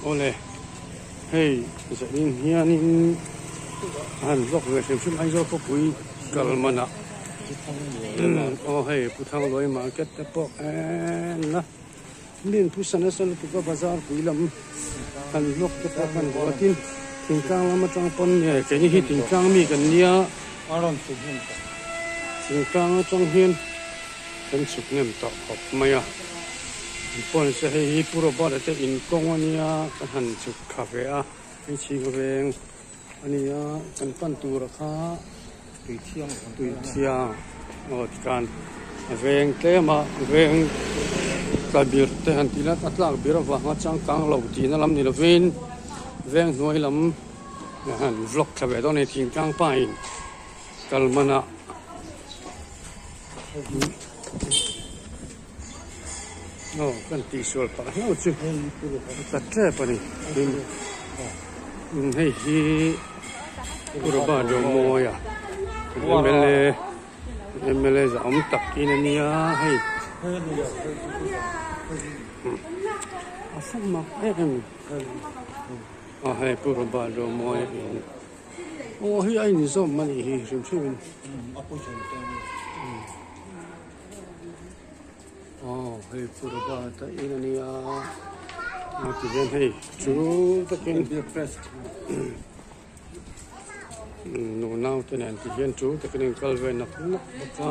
Awle hei zanin hianin a han vlog ve hrim hrim Aizawl khawpui kal manah aw hei Pu Thangluai market te pawh en a mi an phusa nasa lutuk a bazar pui lam han vlog te pawh kan duh a tin thingtlang lam atang pawn nge keini hi thingtlang mi kan nia thingtlang atang hian kan chhuk hnem tawh khawp mai a. Pawn se hei hi Pu Robert a te in kawng a nia ka han chhuk thla ve a hei chhing veng a nia kan pan tur a kha tui thiang aw tikhan a veng tlem a veng tla bir te han tih ila a tlak bir avanga changkang lo tihna lam ni lovin veng hnuai lam han vlog thla ve dawn a ni thingtlang pa in kal hmanah. Aw kan tihsual pah hlauh chu a tla tep a ni tin hei hi Puraba Dawmawia mla mla za awm tak in a nia hei a fak mak em em aw hei Puraba Dawmawia in. Aw hei a inzawm a nih hi hrim hrim in. Aw hei purba ta in a nia a ti hian hei chu takin nu nau te nen ti hian chu takin in kal ve nak nak bawk a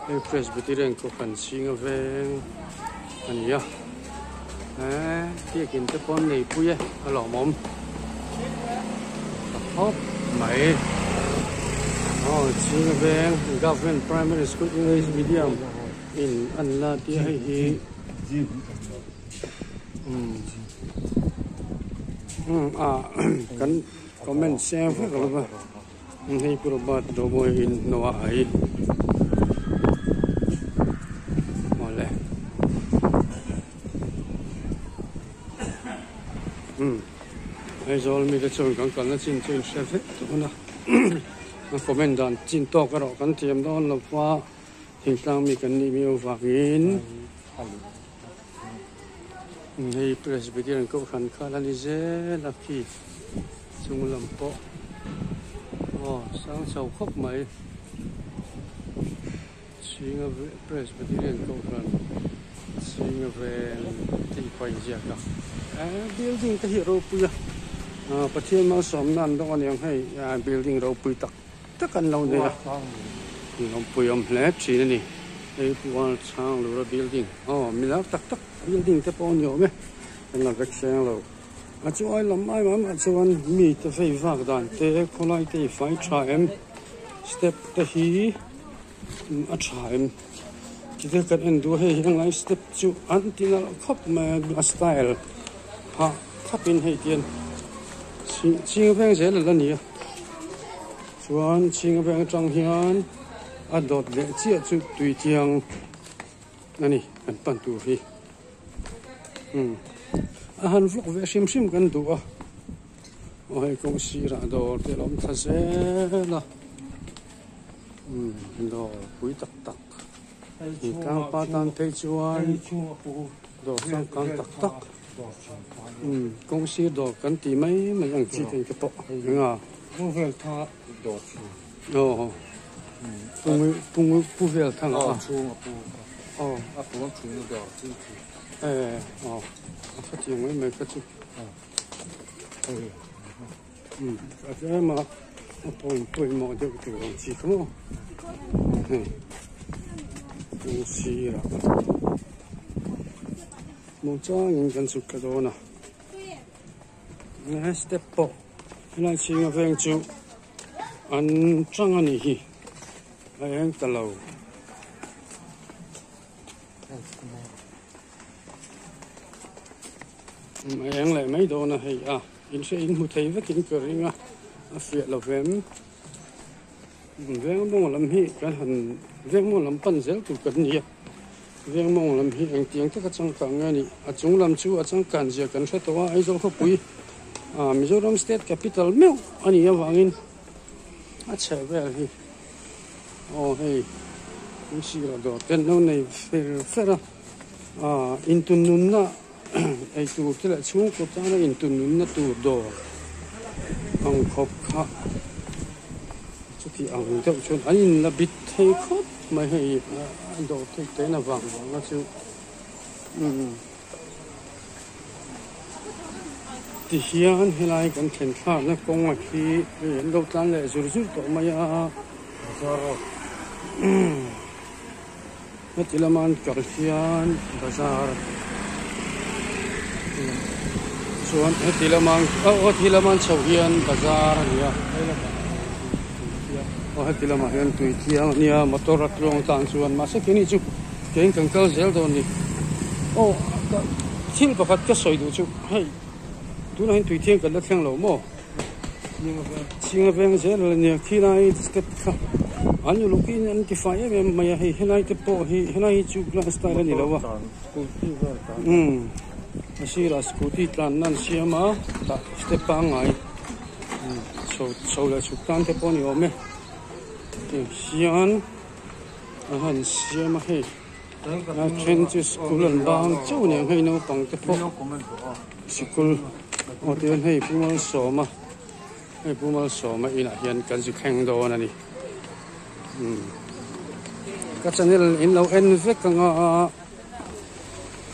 hei presbyterian kohhran chhing a veng a ni a. Eee biakin te pawh an nei pui e a lawmawm ta khawp mai aw chhing veng government primary school english medium in an la tia hei hi umm umm ah kan comment seng vek lo va hei pu Robert Dawmawi in hnuai awle umm Aizawl mite chuan kan kalna chin chu in hre vek dawn a a comment dan chin tawk erawh kan thiam dawn lo va thingtlang mi kan nih miau vangin hei Presbyterian kohhran kha la ni zel a khi chung lam pawh aw sang chho khawp mai Chhinga Presbyterian kohhran Chhinga veng tih pawh a inziak a eh building te hi a ropui a ah Pathian malsawmna an dawng aniang hei building ropui tak tak an lo nei a lawmpui awm hle thin a ni hei pual chhang lura building aw milar tak tak building te pawh a ni awm e an la vek seng lo a chu ai lam ai mah mah chuan mi te vei vak dan te khawlai te hi fai tha em step te hi a tha em tite kan en duh a hei hi a step chu an ti nalh khawp mai a a style phah thap in hei tian chhing veng zel a la ni a chuan chhing veng atang hian a dawt leh chiah chu tui thiang a ni kan pan tur hi umm a han vlog ve hrim hrim kan duh a aw hei kawng sirah dawr te a lo awm thla zel a umm dawr pui tak tak hi tlangpa tan phei chuan dawr changkang tak tak umm kawng sir dawr kan tih mai mai ang chi te pawh eng a aw. Pu vel thang a. Aw. A pu ang chhung dawr chu chu. Eh aw. A kha chiang mai mai kha chu. Um a tlem a a pawn pawimawh deuh tur ang chi kha maw. Hei kawng sirah muangchangin kan chhuk thla dawn a. Step pawh helai chhinga veng chu. An chang a nih hi a eng ta lo. A eng leh mai dawn a hei a in hre in hmu thei vekin ka ring a a fiah lo vem veng mawng lam hi kan han veng mawng lam pan zel tur kan ni a veng mawng lam hi engtiang taka changkang nge a nih a chung lam chu a changkan zia kan hre tawh a Aizawl khawpui. Ah Mizoram state capital meuh a nih avangin a chheh vel hi aw hei an sirah dawr te an lo nei fer fer a ah intun nunna Eitur te leh chhungkaw tana intunnunna tur dawr ang khawp kha chuti ang deuh chuan an inla bit thei khawp mai hei a dawr theih te na vang vang a chu umm tihian helai kan thlen thlakna kawng a khi hei an lo tlan leh zur zur tawh mai a umm. Heti lama an kal hian bazar chuan heti lama aw heti lama an chho hian bazar a ni a aw heti lamah hian tui thiang a nia motor a tluang tan chuan mahse keini chu kein kan kal zel dawn a ni aw thil pakhat ka sawi duh chu hei tunah hian tui thiang kan la thleng lo maw. Chhinga veng zel a nia khilai step kha an uluk in an ti fai em em mai a hei helai te pawh hi helai hi chu glass style a ni lo a umm a sirah scooty tlan na an siam a tah step pangngai chho chho leh chhuk tan te pawh a ni awm e tiang hian a han siam a hei a then chu school an bang chauh a niang hei naupang te pawh. Sikul aw tihian hei Pu Malsawma hei Pu Malsawma inah hian kan zu thleng dawn a ni umm ka channel in lo en vek anga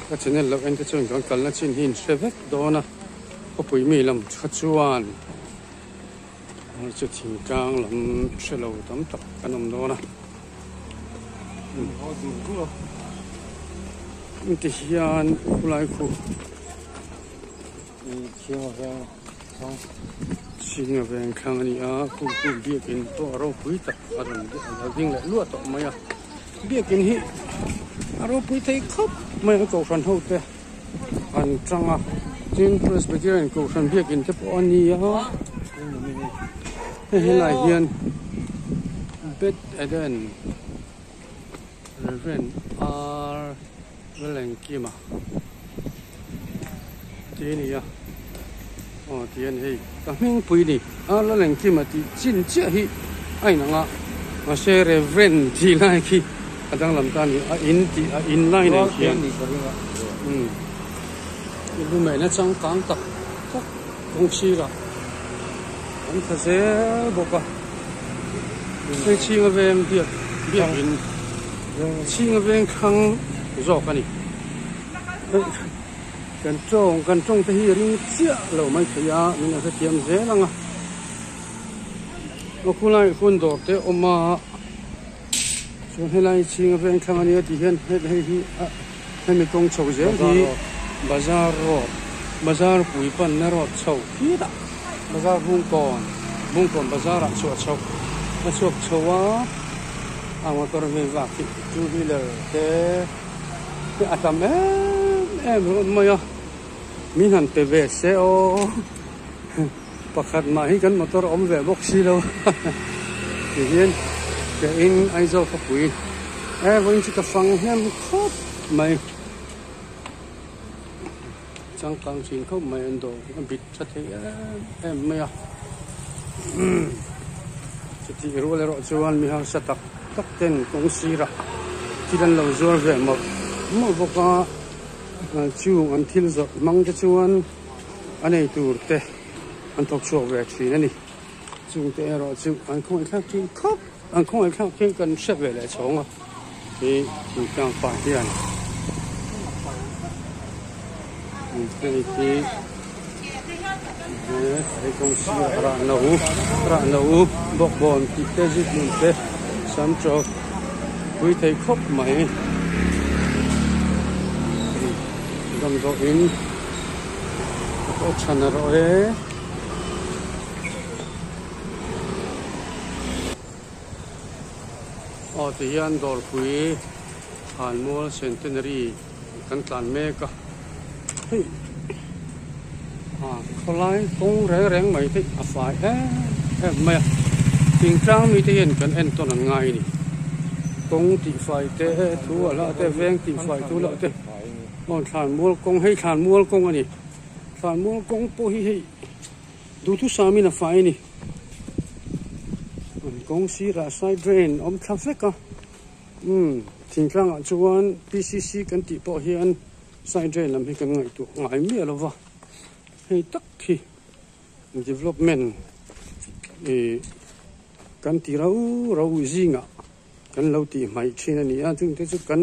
ka channel lo en te chuan kan kalna chin hi in hre vek dawn a khawpui mi lam kha chuan chu thingtlang lam hre lo tam tak kan awm dawn a. Ti hian khulai khu Chhinga veng thlang a ni a khu khu biakin pawh a ropui tak a rawn a ding leh luah tawh mai a biakin hi a ropui thei khawp mai a kohhran ho te an tang a tin Presbyterian kohhran biakin te pawh a ni a hei helai hian. Beth Eden Rev. R. Lalengkima tih a ni a, aw tih a ni hei ka hmingpui ni R. Lalengkima tih chin chiah hi a inang a mahse Rev. Tih lai khi a danglam ta a ni a in tih a in lai nen khian umm lumeihna changkang tak tak kawng sirah an tha zel bawk a. Hei chhinga veng biak biakin chhinga veng thlang zawk a ni. Kan tawng kan tawng te hi ring chiah lo mai thei a min a hrethiam zel ang a. Aw khulai hun dawr te awm a chuan helai chhinga veng thlang a nia tih hian hei hi hemi kawng chho zel hi bazar road bazar pui panna road chho khitah bazar bungkawn bungkawn bazar ah chhuah chho a chhuak chho a a motor vel vak hi two wheeler te te a tam em em ringawt mai a min han pe ve se aw pakhat mah hi kan motor a awm ve bawk si lo tihian ke in Aizawl khawpui e vawiin chu ka fang hnem khawp mai changkang thin khawp mai an dawr a bit tha thei em em mai a chutih rual erawh chuan mi harsa tak tak ten kawng sirah thil an lo zuar ve mawlh mawlh bawk a chung an thil zawrh hmang te chuan. A nei tur te an thawk chhuak ve thin a ni. Chung te erawh chu an khawngaih thlak thin khawp, an khawngaih thlak thin kan hre ve leh chhawng a hi thingtlang pa hian hei hi he kawng sirah rah no rah no bawkbawn tih te zikhlum te sam tawk pui thei khawp mai damdawiin. A pawh tha na rawh e. Aw ti hian dawrpui Hanmual Centenary kan tlan mek a hei a khawlai kawng reng reng mai te a fai em em mai a thingtlang mite hian kan entawn an ngai a ni kawng tihfai te thu a hlah te veng tihfai thu lah te. Aw thlanmual kawng hei thlanmual kawng a ni thlanmual kawng pawh hi hei duhthusam in a fai a ni an kawng sirah side drain a awm thla vek a umm thingtlang ah chuan P C C kan tih pawh hian. Side drain lam hi kan ngaihtuah ngai miah lo va, hei tak hi development ih kan ti rau rau zingah kan lo tih hmaih thin a ni a, chungte chu kan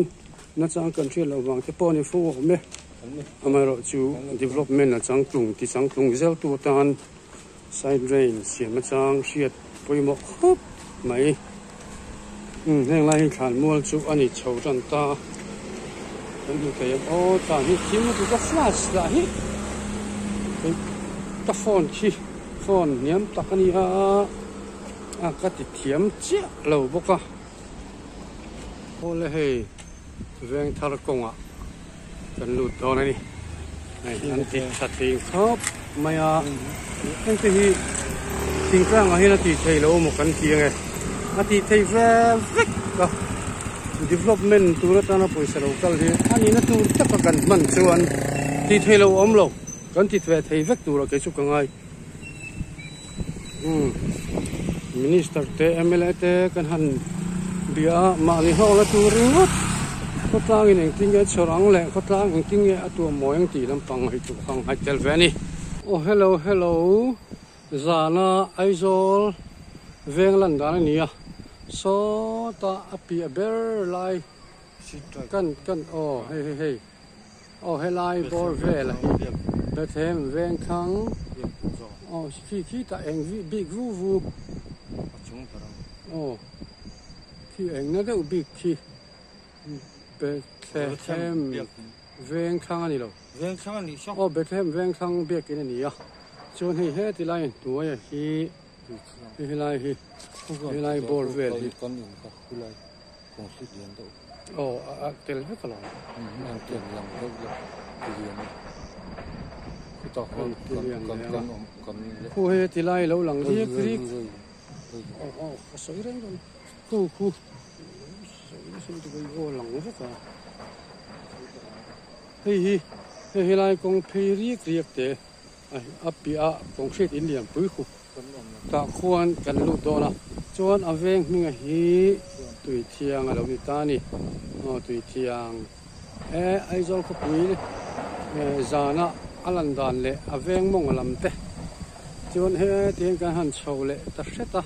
nachang kan hriat loh vang te pawh a ni fo awm e. Amaherawhchu development a changtlung ti changtlung zel tu atan Side drain siam atang hriat pawimawh khawp mai. Umm heng lai hi thlan mual chu a ni chho tan ta. Kan hmu thei ang aw tlan hi thim lutuk a flash lah hi ka phone khi phone hniam tak a ni a a ka ti thiam chiah lo bawk a. Awle hei veng thar kawngah kan lut dawn a ni. Hei an ti tha thing khawp mai a, hengte hi thingtlangah hian a tih theih loh maw kan ti ange, a tih theih ve vek a, development tur atana pawisa lo kal hi a nihna tur taka kan hman chuan tih theih loh a awm lo, kan ti ve thei vek turah kei chu ka ngai. Umm minister te mla te kan han bia a mahni hlawkna tur ringawt khawtlangin engtin nge a chhawr ang leh khawtlang engtin nge a tuam mawi ang tih lampang ngaihtuah kha a ngaih tel ve a ni. Aw hello hello zana Aizawl veng lan dan a ni a sawtah a piah ber lai kan kan aw hei hei hei. Aw helai bawr vel a hi Bethlehem vengthlang aw khi khi tah eng bik vu vu aw khi eng na deuh bik khi Bethlehem vengthlang a ni lo aw Bethlehem vengthlang biakin a ni a chuan hei heti lai hnuaia hi helai hi helai bawr vel hi. Kawngsit lian deuh. Aw a tel vek alawm. An tian lang deuh la ti lian a. Khutah khan kan kan kan awm kan le. Khu hei ti lai lo lang riak riak. Aw aw ka sawi reng dawn. Khu khu sawi nasa lutuk a i aw lang vek a. Hei hi hei helai kawng phei riak riak te a piah a concrete in lian pui khu. Tah khuan kan lut dawn a, chuan a veng hminga hi tui thiang a lo ni ta a ni. Aw tui thiang e Aizawl khawpui zana a lan dan leh a veng mawng lam te chuan heti hian kan han chho leh ta hret a,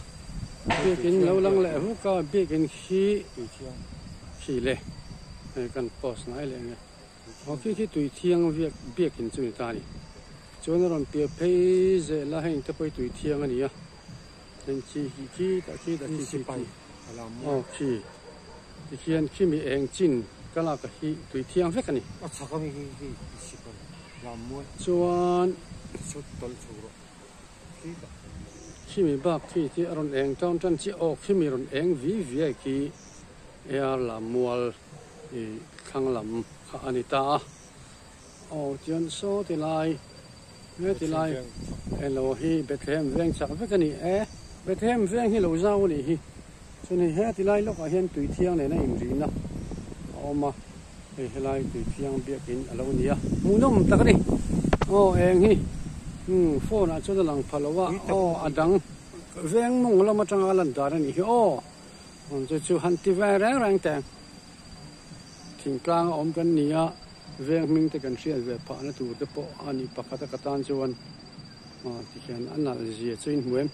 biakin lo lang leh vuk a, biakin khi khi le hei kan post ngai leh nge. Aw khi khi tui thiang viak biakin chu ni ta a ni. Chuan a rawn piah phei zel a, heng te pawh hi tui thiang a ni a. Heng khi khi khi tah khi tah khi khi khi aw khi tikhian khimi eng chin ka lak a hi tui thiang vek a ni. Chuan khimi bak khi khi a rawn eng tan tan chiah aw khimi rawn eng vi viai khi air lam mual ih thlang lam kha a ni ta a. Aw chuan saw ti lai he ti lai elo hi Bethlehem veng chak vek a ni e Bethlehem veng hi lo zau a nih hi chuan hei he ti lai lawkah hian tui thiang nen a inrihna a awm a hei helai tui thiang biakin a lo ni a hmuhnawm tak a ni aw eng hi umm phone ah chuan a lang pha lo a aw a dang veng mawng lam atanga a lan dan a nih hi aw chu chu han ti ve reng reng teh. Thingtlang a awm kan ni a, veng hming te kan hriat ve phahna tur te pawh a ni pakhat a ka tan chuan aw tikhian a nalh zia chu in hmu em?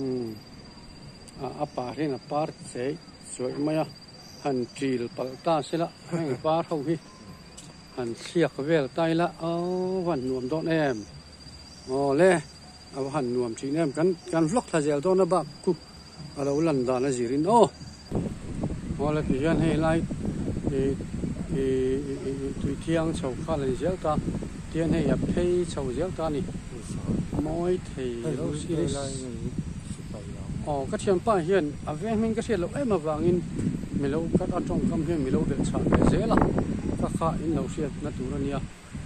Umm a par hian a par chei chuaih mai a, han ṭil palh ta se la heng par ho hi han thliak vel ta ila aw va han nuam dawn em? Aw le a va han nuam ṭhin em? Kan kan vlog thla zel dawn a bak khu a lo lan dan a zirin aw. Aw le ti hian hei lai ih ih ih tui thiang chho kha la ni zel ta tihian hei a phei chho zel ta a ni mawi thei lo series aw ka thianpa hian a veng hming ka hriat loh em avangin milo ka tawngkam hian milo belhchhah ve zel a ka kha in lo hriatna tur a nia.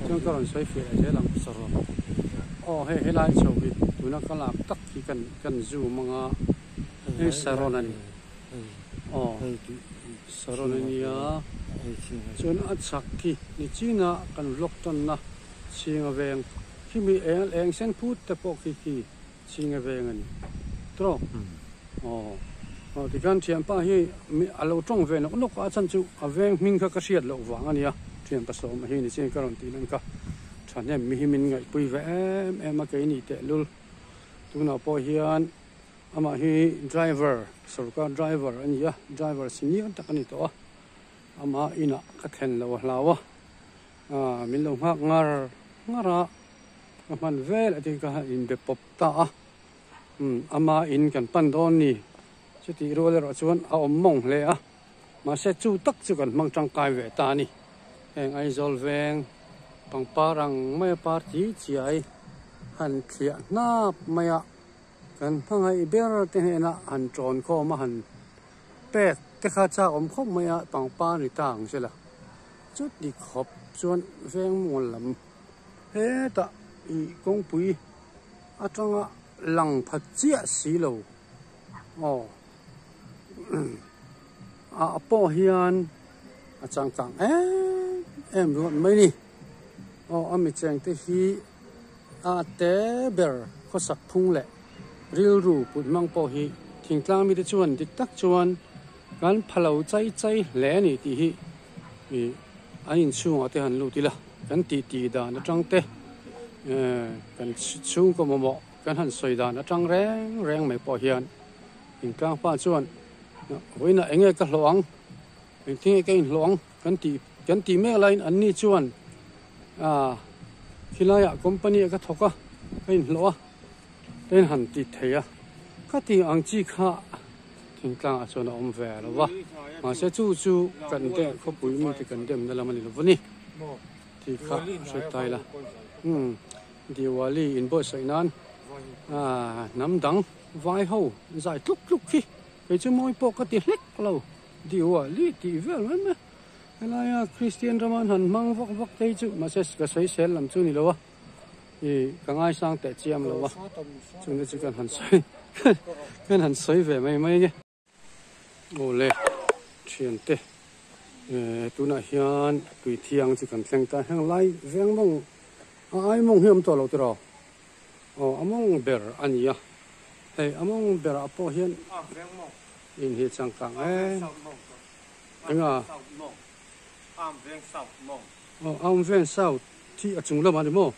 Chuan ka rawn sawi fiah leh zel ang. Aw hei helai chho hi tuna ka lak tak hi kan kan zoom anga hei saron a ni. Aw saron a nia chuan a chhak khi nichina kan vlog tanna chhinga veng khimi eng eng sen phut te pawh khi khi chhinga veng a ni tawk. Aw aw tikhian thianpa hi a lo tawng ve nawk nawk a a chhan chu a veng hming kha ka hriat loh vang a nia. Thian pasawm a hi ni chian ka rawn tih lan kha thahnem mi hi min ngaihpui ve em em a kei ni tehlul. Tunah pawh hian amah hi driver sorkar driver a ni a, driver senior tak a ni tawh a, amah inah ka thlen lo a hlau a, aaa min lo nghak ngar ngar a, ka hman vel a tin ka han inbe pawp ta a, umm ama in kan pan dawn ni chutih rual erawh chuan a awm mawng hle a. Mahse chu tak chu kan hmang tangkai ve ta a ni. Heng Aizawl veng pangpar ang maia par chi chiai han thliah hnap maia kan hmangaih ber te hnena han tawn khawm a han pek te kha chak awm khawp maia pangpar ni ta ang che la. Chuti khawp chuan veng mual lam hetah ih kawngpui atanga lang pha chiah si lo aw. Ah pawh hian a changkang em em ruat mai ni aw a mi cheng te hi a te ber khawsak phung leh rilru put hmang pawh hi thingtlang mite chuan dik tak chuan kan pha lo chai chai hle a ni tih hi ih an inchhungah te han lut ila kan titi dan atang te eh kan chhungkaw mamawh kan han sawi dan atang reng reng mai pawh hian. Intlang pa chuan vawiinah eng nge ka hlawh ang, engtin nge ka inhlawh ang kan tih kan tih mek laiin an ni chuan aaa khilaiah company ah ka thawk a, ka inhlawh a, ka in han ti thei a, ka tih ang chi kha thingtlangah chuan a awm ve lo va, mahse chu chu kan dem khawpui mite kan demna lam a ni lo va ni tih kha hre ta ila umm Diwali inbuatsaih nan aaa hnam dang. Vai ho zai tluk tluk khi kei chu mawi pawh ka ti hlek lo Diwali tih vel mai mai helaia Kristian rama an han hmang vak vak te hi chu mahse ka sawi sel lam chu ni lo a ih ka ngaisang teh chiam lo a chungte chu kan han sawi kan han sawi ve mai mai nge. Awle thiante tunah hian tui thiang chu kan thleng ta heng lai veng mawng a ai mawng hi a awm tawh lo tiraw aw a mawng ber a ni a hei a mawng berah pawh hian in hi changkang em enga aw am veng south hi a chung lamah a ni maw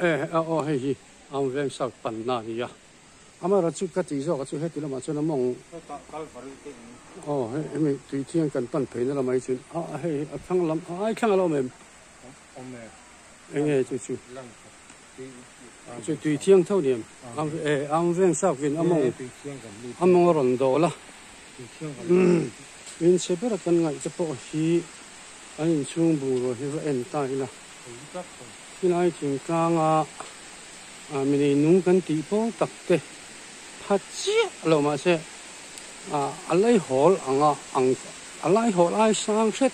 e aw hei hi am veng south panna a ni a. Amaherawh chu ka tih zawk a chu heti lamah chuan a mawng aw hei hemi tui thiang kan pan pheina lamah hi chuan a hei a thlang lam a ai thlang a la awm em? Eng nge chu chu chu tui thiang tho ni em? E ang veng sak vin a mawng a mawng a rawn dawl a in chhe ber a kan ngaih te pawh hi an inchhung bungrua hi va en ta ila khilai thingtlanga Ah mi nei nung kan tih pawl tak te pha chiah lo mahse ah a laihawl anga ang a laihawl ai sang hret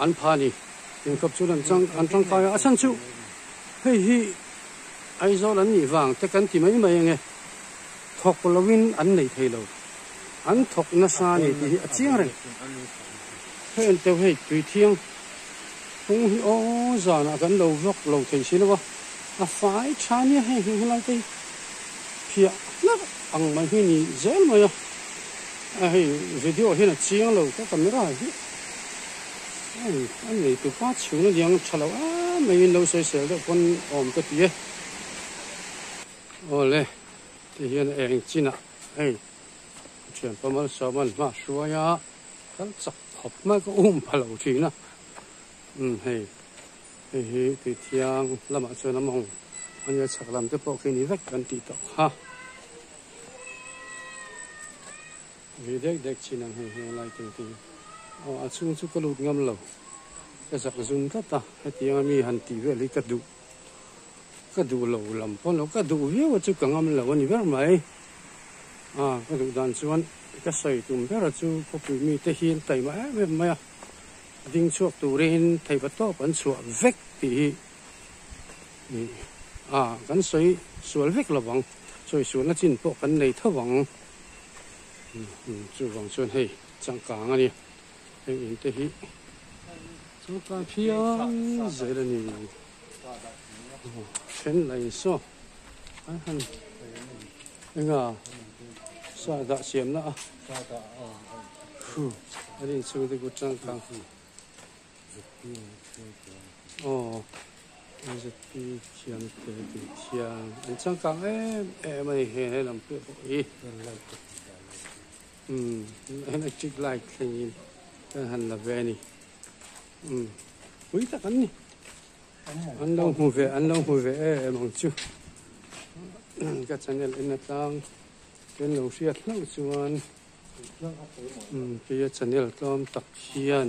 an pha a ni. Inkhawp chu an chang an tangkai a, a chhan chu hei hi Aizawl an nih vang te kan ti mai mai ange thawk lovin an nei thei lo an thawk nasa a ni tih hi a chiang reng. Hei en teuh hei tui thiang. Kawng hi aw zanah kan lo vlog lo thei si lo a, a fai tha nia hei heng helai te hi phiah hlauh ang mai hi ni zel mai a, a hei video hian a chiang lo ka camera hi hei a nei tupa chhung aniang tha lo em mai in lo sawisel deuh pawn awm ka ti e. Awle ti hian eng chinah hei thianpa Malsawman hma hruai a kal chak khawp mai ka um pha lo thin a umm hei hei hi tui thiang lamah chuan a mawng a nia chhak lam te pawh khi ni vek kan tih tawh kha ri dek dek chin ang hei hei a lai teng te hi aw a chhung chu ka lut ngam lo ka zak zum tlat a hetiang a mi han tih vel hi ka duh ka duh lo lam pawh lo ka duh viau a chu ka ngam lo a ni ber mai a ka duh dan chuan. Ka sawi tum ber chu khawpui mite hi an taima em em mai a, ding chhuak turin theipa tawp an chhuah vek tih hi ih a kan sawi sual vek lo vang, sawi sualna chin pawh kan nei tho vang. Chuvang chuan hei changkang a ni, heng in te hi changkang phian zel a ni. Then la in saw an han Enga sa dah siamna a hu a rin chhung te kut changkang. Aw MZP Khiangte tih thiang an changkang em em a ni he helam piah pawh hi umm electric light thlengin kan han la ve a ni umm pui tak an ni an lo hmu ve an lo hmu ve em ang chu ka channel en atang kan lo hriat hlauh chuan. Keia channel tlawm tak hian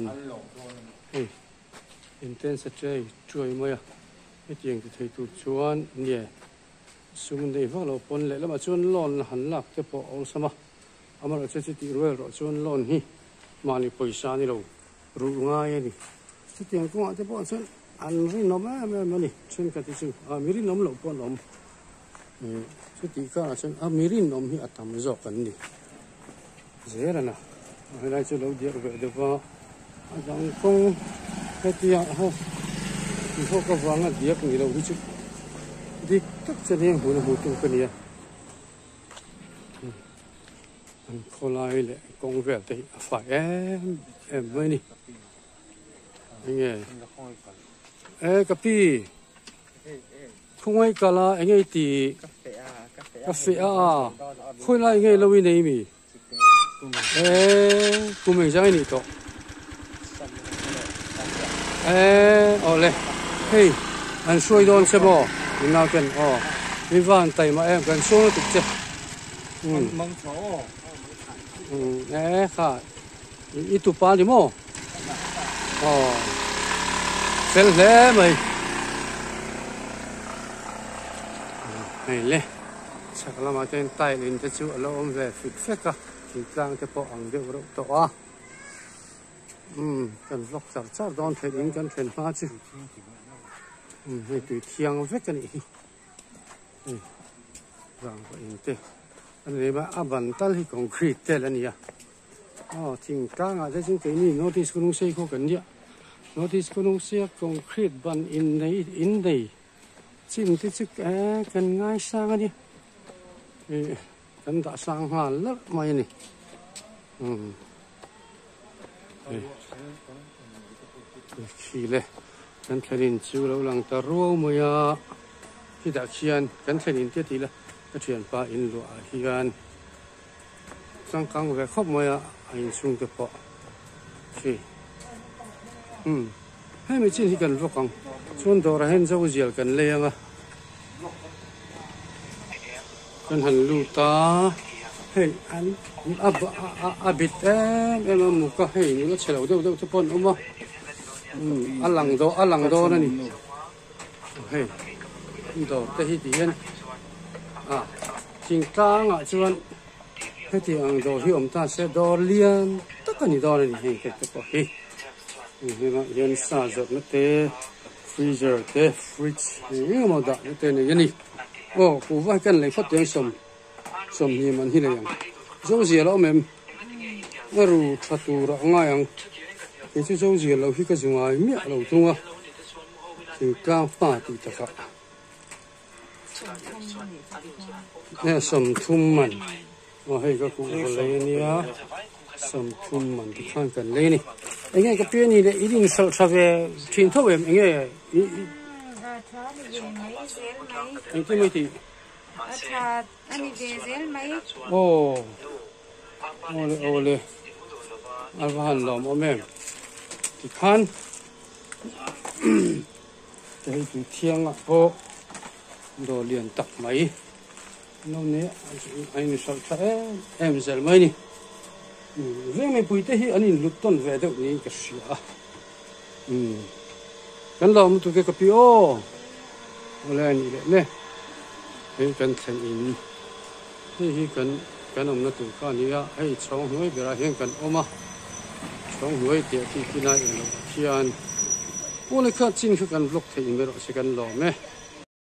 hei intense tray chuai mai a, hetiang ti thei tur chuan nge sum nei vak lo pawn lehlamah chuan loan han lak te pawh a awlsam a, amaherawhchu chu tih rual erawh chuan loan hi mahni pawisa a ni lo ruh ngai a ni. Chutiang kawngah te pawh chuan an rinawm em em a ni thenkhat hi chu a mi rinawm loh pawh an awm. Chutih karah chuan a mi rinawm hi a tam zawk an ni zel a na. Helai chu lo diak ve deuh va, a dang kawng hetia ho hawk avanga diak ni lo hi chu dik tak chuan heng hmun a hmu tu ka nia. An khawlai leh kawng vel te hi a fai em em mai a ni. Enge? E ka pi! Khungai kal a enge i tih? Ka feh a, khawi lai enge lo i nei mi? Eee kum engzang i nih tawh? Eee awle hei an hruai dawn che maw in nau ten aw mi van taima em kan chhung lutuk che umm eee kha I tupa ni maw? Aw fel hle mai. Hei le chhak lamah chuan tile in te chu a lo awm ve fik fek a, thingtlang te pawh ang deuh reuh tawh a. Umm kan vlog char char dawn theih in kan thlen hma chu. Umm hei tui thiang vek a nih hi. Hei vangpawh in te a ni mai a ban tal hi concrete tel a ni a. Aw thingtlangah te chuan keini North East Kunung sei khaw kan nia. North East Kunung seia concrete ban innei innei chin te chu eh kan ngaisang a nia. Ih kan dah sang nghal larh mai a ni. Umm khi le kan thlen in chu lo lang ta ruau mai a. Khitah khian kan thlen in te tih la ka thianpa in luah ah hian. Changkang ve khawp mai a, a inchhung te pawh khi umm hemi chin hi kan vawk ang chuan dawrah hian zo zial kan lei ang a kan han lut a hei an a a bit em em a muk a hei nula chhe lo deuh deuh te pawh an awm a umm a lang dawn a lang dawn a ni hei dawr te hi ti hian a. Thingtlangah chuan heti ang dawr hi awm ta se dawr lian tak a ni dawn a ni heng te te pawh hi. Hengah hian sa zawrhna te, freezer te, fridge eng eng emaw dahna te nei a ni. Aw kuhva hi kan lei phawt teh ang sawm sawmhnih man hi lei ang. Zozial a awm em? A ru tha tur ah ngai ang. Kei chu zozial lo hi ka zu ngai miah lo thung a. Thingtlang pa tih takah. Nge sawmthum man aw hei ka kuh va lei ania sawmthum man ti khan kan lei a ni enge ka pi ani leh in inhralh tha ve thin tho em enge i engtin mai tih aw awle awle a va han lawm awm em tikhan. Hei tui thiangah pawh dawr lian tak mai lo ni a inhralh tha em em zel mai a ni. Veng mipui te hi an inhlut tawn ve deuh niin ka hria a. Kan lo awm lutuk e ka pi aw. Awle a nih leh le. Hei kan thlen in hei hi kan kan awmna tur kha a ni a, hei chhawng hnuai berah hian kan awm a, chhawng hnuai tih a tih khi lai eng loh khian. Awle kha chin kha kan vlog theih in mai rawh se kan lawm e.